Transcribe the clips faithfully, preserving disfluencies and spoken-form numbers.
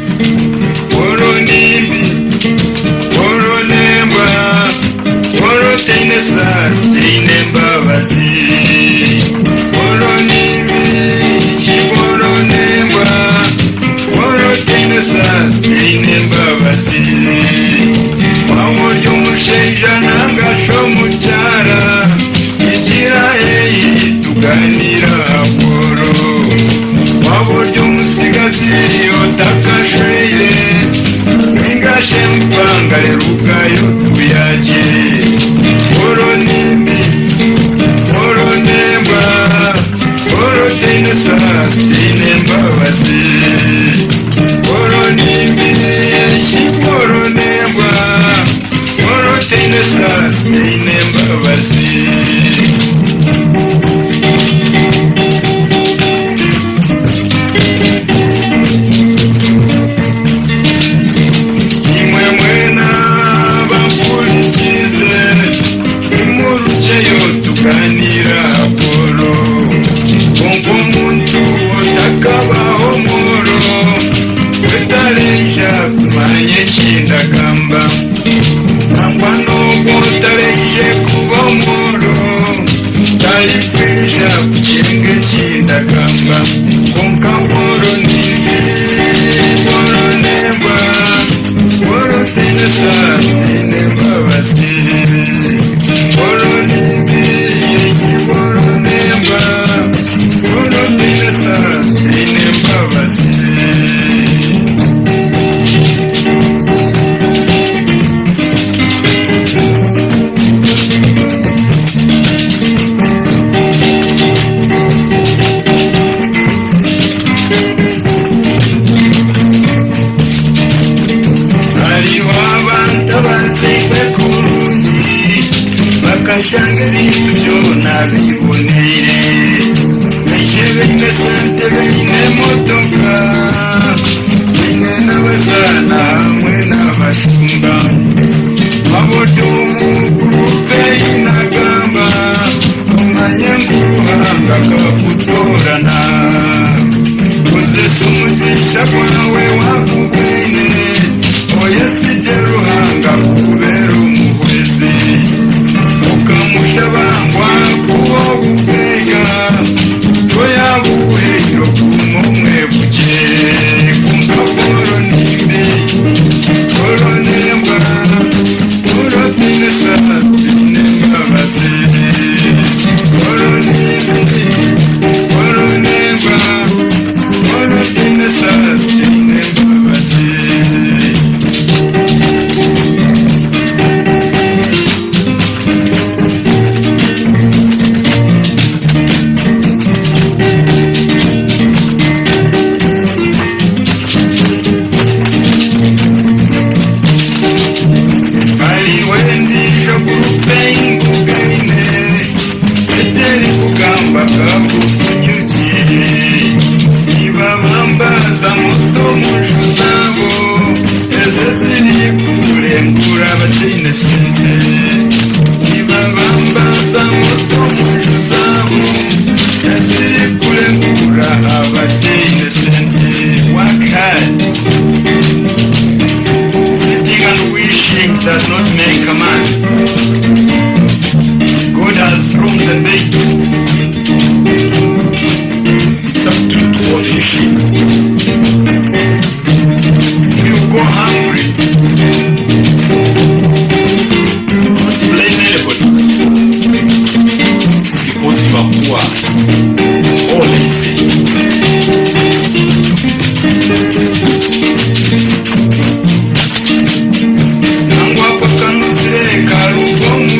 Oro ni mbi, oro ni mbwa, oro teine sa, teine mbabazi. Oro ni mbi, oro ni mbwa, oro teine sa, teine mbabazi. Wa buryo umushaija nanga se omukyara, igira hehi tuganire aha kworo. Wa buryo omutsigazi otakashweire, ninga shi empangare, rugayo tuyagye. Oro ni mbi, oro ni mbwa, oro teine sa, teine mbabazi. Oro ni mbi, oro ni mbwa, oro teine sa, teine mbabazi. Imwe mwena bampurikize, nimurugeyo tuganira kworo. Kwonka omuntu otakabaho omworo, we taraija kumanya eki ndagamba. Nangwa n'ogu otaraije kuba omworo, tarikwija kukyenga eki ndagamba. Kwonka kworo ni mbi, kworo ni mbwa, kworo teine sa, teine mbabazi. Kworo ni mbi, kworo ni mbwa, kworo teine sa, teine mbabazi. Hariho abantu abazairwe kurungi, bakashanga ebintu byona biboneire. Baije baine sente, baine emotoka, baine n'abazaana hamwe n'abashumba. Waba ori omu gurupu ei nagamba, omanye ngu Ruhanga akakutorana. Kozesa omugisha gwawe wakubaine, oyesigye Ruhanga kukubera omuhwezi. Okamushaba ngu akuhe obukwega, toyabukuhaire okugume omwebugye. Kwonka kworo ni mbi, kworo ni mbwa, kworo teine sa, teine mbabazi. Kworo ni mbi, kworo ni mbwa, kworo teine sa, teine mbabazi. Hariho endijo gurupu ei nkugaine, eteri kugamba kabukunyukire. Nibabamba za moto omu nju zaabo, ezo eziri kurengura abataine sente. Nibabamba za moto omu nju zaabo, eziri kurengura abataine sente. Work hard. Sitting and wishing does not make a man. God has thrown the baby. Substitute for fishing. You go hungry. Don't blame anybody. Because you are poor. All is. Nangwa ko kanuzire karuga omu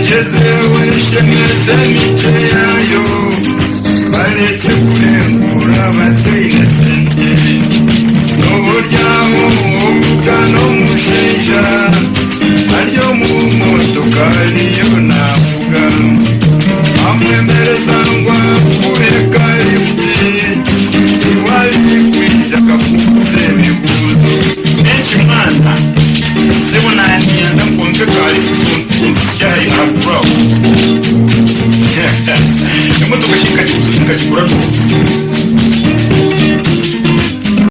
Yezewe shemeze mite yayo, baretse kurengura bateye sente. Noburyaho umugano mushinja, aryo mu motoka niyo navuga. Amwemereza ngo akubeka lift, iwali kwija kakubuze bibuzo. Enki mwana, sebo nani yenda nkompe kali kutuntu shayi abro. Emotoka shinka kikura tu.